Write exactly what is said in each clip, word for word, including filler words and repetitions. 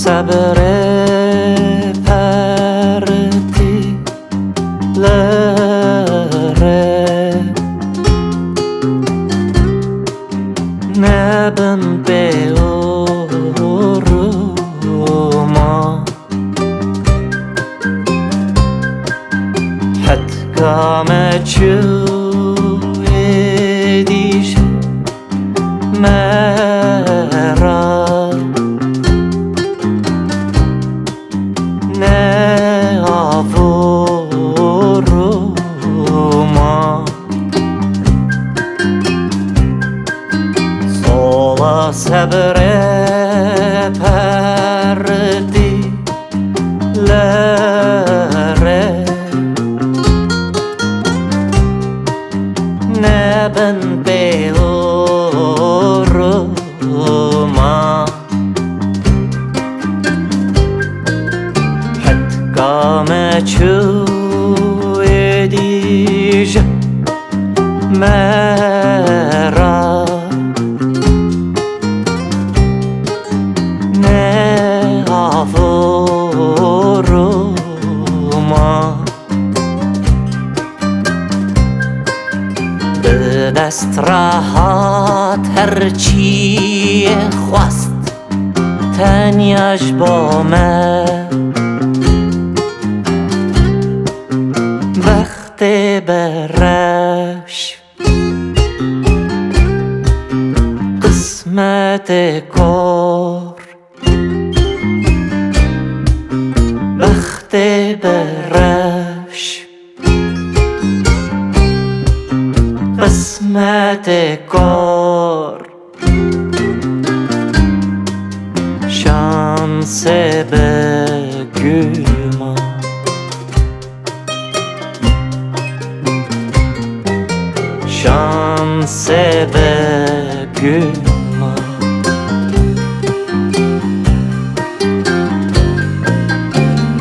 Sebrê pertî li rê nebin pê û rûma. Hetka me çû êdî ji me re ne av û rûma. Sola sebrê pertî li rê nebin pê û rûma. Hetka me çû êdî ji me re ne av û rûma. Bi dest re hat her çiyê xwest, tenya ji bo me. Bextê bi reş, qismetê kor, bextê bi reş, qismetê kor, şansê bi gul ma. Şansê bi gul ma.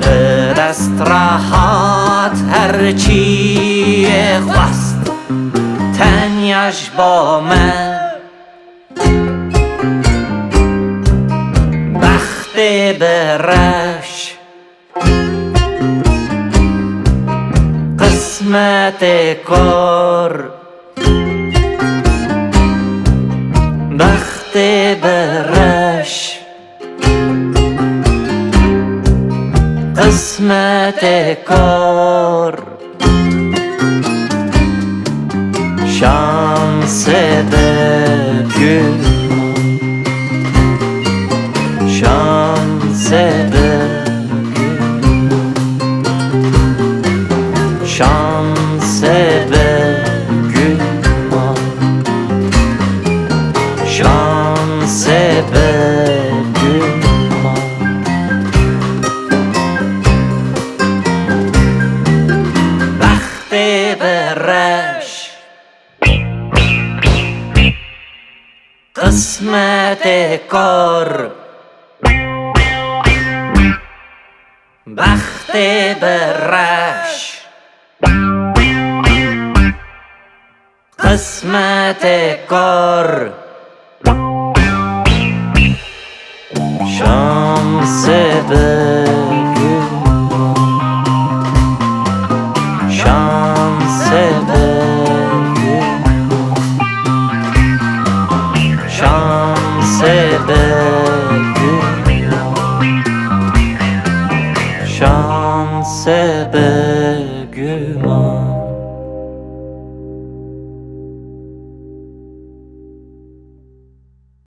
Bi dest re hat her çiyê xwest, tenya ji bo me. Bextê bi reş, qismetê kor, bextê bi reş, qismetê kor. Şansê bi gul ma. Şansê bi gul ma. Şansê bi gul ma. Şansê bi gul ma. Bextê bi reş, qismetê kor. Bextê bi reş, qismetê kor. Şansê bi